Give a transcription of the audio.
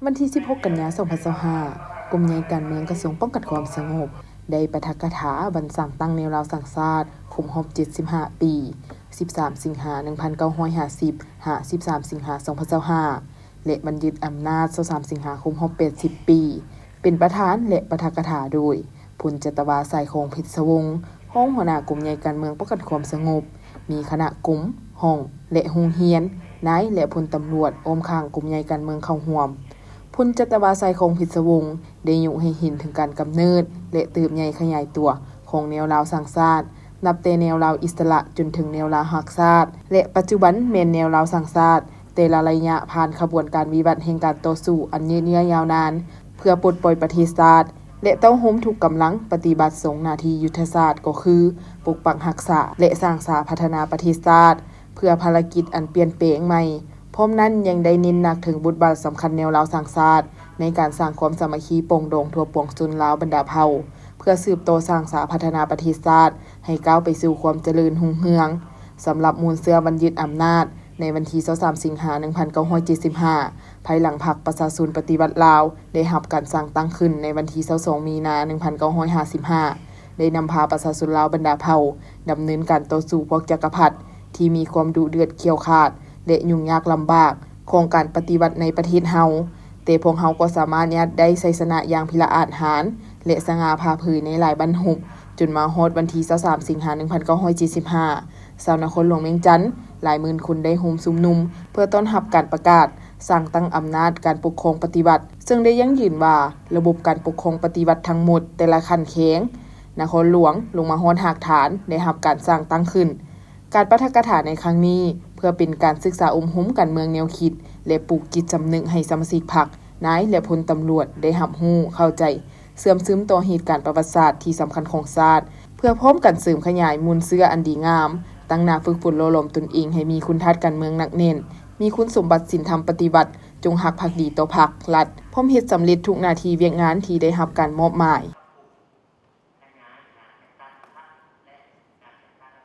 ວັນທີສິບຫົກ ກັນຍາ ສອງພັນຊາວຫ້າ ກົມໃຫຍ່ການເມືອງກະຊວງປ້ອງກັນຄວາມສະຫງົບ ໄດ້ປາຖະກະຖາວັນສ້າງຕັ້ງແນວລາວສ້າງຊາດ ຄົບຮອບເຈັດສິບຫ້າປີ ສິບສາມ ສິງຫາ ໜຶ່ງພັນເກົ້າຮ້ອຍຫ້າສິບ ຫາ ສິບສາມ ສິງຫາ ສອງພັນຊາວຫ້າ ແລະ ວັນຍຶດອຳນາດ ຊາວສາມ ສິງຫາ ຄົບຮອບ ແປດສິບປີ ເປັນປະທານ ແລະ ປາຖະກະຖາໂດຍ ພົນຈັດຕະວາ ສາຍຄອງ ເພັດສະວົງ ຮອງຫົວໜ້າກົມໃຫຍ່ການເມືອງປ້ອງກັນຄວາມສະຫງົບ, ມີຄະນະກົມ, ຫ້ອງ ແລະ ໂຮງຮຽນ, ນາຍ ແລະ ພົນຕຳຫຼວດ ອ້ອມຂ້າງກົມໃຫຍ່ການເມືອງເຂົ້າຮ່ວມ. ພົນຈັດຕະວາ ສາຍຄອງ ເພັດສະວົງ ໄດ້ຍົກໃຫ້ເຫັນເຖິງການກຳເນີດ ແລະ ເຕີບໃຫຍ່ຂະຫຍາຍຕົວຂອງແນວລາວສ້າງຊາດ, ນັບແຕ່ແນວລາວອິດສະຫຼະຈົນເຖິງແນວລາວຮັກຊາດ ແລະ ປັດຈຸບັນແມ່ນແນວລາວສ້າງຊາດ. ແຕ່ລະໄລຍະຜ່ານຂະບວນການວິວັດແຫ່ງການຕໍ່ສູ້ອັນຍືດເຍື້ອຍາວນານ ເພື່ອປົດປ່ອຍປະເທດຊາດ ແລະ ເຕົ້າໂຮມທຸກກຳລັງປະຕິບັດຊົງໜ້າທີ່ຍຸດທະສາດ ກໍຄື ປົກປັກຮັກສາ ແລະ ສ້າງສາພັດທະນາປະເທດຊາດ ເພື່ອພາລະກິດອັນປ່ຽນແປງໃໝ່. ພ້ອມນັ້ນຍັງໄດ້ເນັ້ນໜັກເຖິງບົດບາດສຳຄັນແນວລາວສ້າງຊາດ ໃນການສ້າງຄວາມສາມັກຄີປອງດອງທົ່ວປວງຊົນລາວບັນດາເຜົ່າ ເພື່ອສືບຕໍ່ສ້າງສາພັດທະນາປະເທດຊາດ ໃຫ້ກ້າວໄປສູ່ຄວາມຈະເລີນຮຸ່ງເຮືອງ. ສຳລັບມູນເຊື້ອວັນຍຶດອຳນາດ ໃນວັນທີຊາວສາມ ສິງຫາ ໜຶ່ງພັນເກົ້າຮ້ອຍເຈັດສິບຫ້າ ພາຍຫຼັງພັກປະຊາຊົນປະຕິວັດລາວ ໄດ້ຮັບການສ້າງຕັ້ງຂຶ້ນໃນວັນທີຊາວສອງ ມີນາ ໜຶ່ງພັນເກົ້າຮ້ອຍຫ້າສິບຫ້າ ໄດ້ນຳພາປະຊາຊົນລາວບັນດາເຜົ່າ ດຳເນີນການຕໍ່ສູ້ພວກຈັກກະພັດ ທີ່ມີຄວາມດຸເດືອດຂ້ຽວຂາດ ແລະ ຫຍຸ້ງຍາກລຳບາກຂອງການປະຕິວັດໃນປະເທດເຮົາ. ແຕ່ພວກເຮົາກໍສາມາດຍາດໄດ້ໄຊຊະນະຢ່າງພິລະອາດຫານ ແລະ ສະຫງ່າຜ່າເຜີຍໃນຫຼາຍບັ້ນຮົບ, ຈົນມາຮອດວັນທີຊາວສາມ ສິງຫາ ໜຶ່ງພັນເກົ້າຮ້ອຍເຈັດສິບຫ້າ ຊາວນະຄອນຫຼວງວຽງຈັນຫຼາຍໝື່ນຄົນໄດ້ໂຮມຊຸມນຸມ ເພື່ອຕ້ອນຮັບການປະກາດສ້າງຕັ້ງອຳນາດການປົກຄອງປະຕິວັດ, ເຊິ່ງໄດ້ຢັ້ງຢືນວ່າ ລະບົບການປົກຄອງປະຕິວັດທັງໝົດແຕ່ລະຂັ້ນແຂວງ, ນະຄອນຫຼວງ ລົງມາຮອດຮາກຖານ ໄດ້ຮັບການສ້າງຕັ້ງຂຶ້ນ. ການປາຖະກະຖາໃນຄັ້ງນີ້ ເພື່ອເປັນການສຶກສາອົບຮົມການເມືອງແນວຄິດ ແລະ ປູກຈິດສຳນຶກໃຫ້ສະມາຊິກພັກ, ນາຍ ແລະ ພົນຕຳຫຼວດ ໄດ້ຮັບຮູ້, ເຂົ້າໃຈ, ເຊື່ອມຊຶມຕໍ່ເຫດການປະຫວັດສາດທີ່ສຳຄັນຂອງຊາດ, ເພື່ອພ້ອມກັນເສີມຂະຫຍາຍມູນເຊື້ອອັນດີງາມ, ຕັ້ງໜ້າຝຶກຝົນຫຼໍ່ຫຼອມຕົນເອງໃຫ້ມີຄຸນທາດການເມືອງໜັກແໜ້ນ, ມີຄຸນສົມບັດສິນທຳປະຕິວັດ, ຈົ່ງຮັກພັກດີຕໍ່ພັກ, ລັດ, ພ້ອມເຮັດສຳເລັດທຸກໜ້າທີ່ວຽກງານທີ່ໄດ້ຮັບການມອບໝາຍ.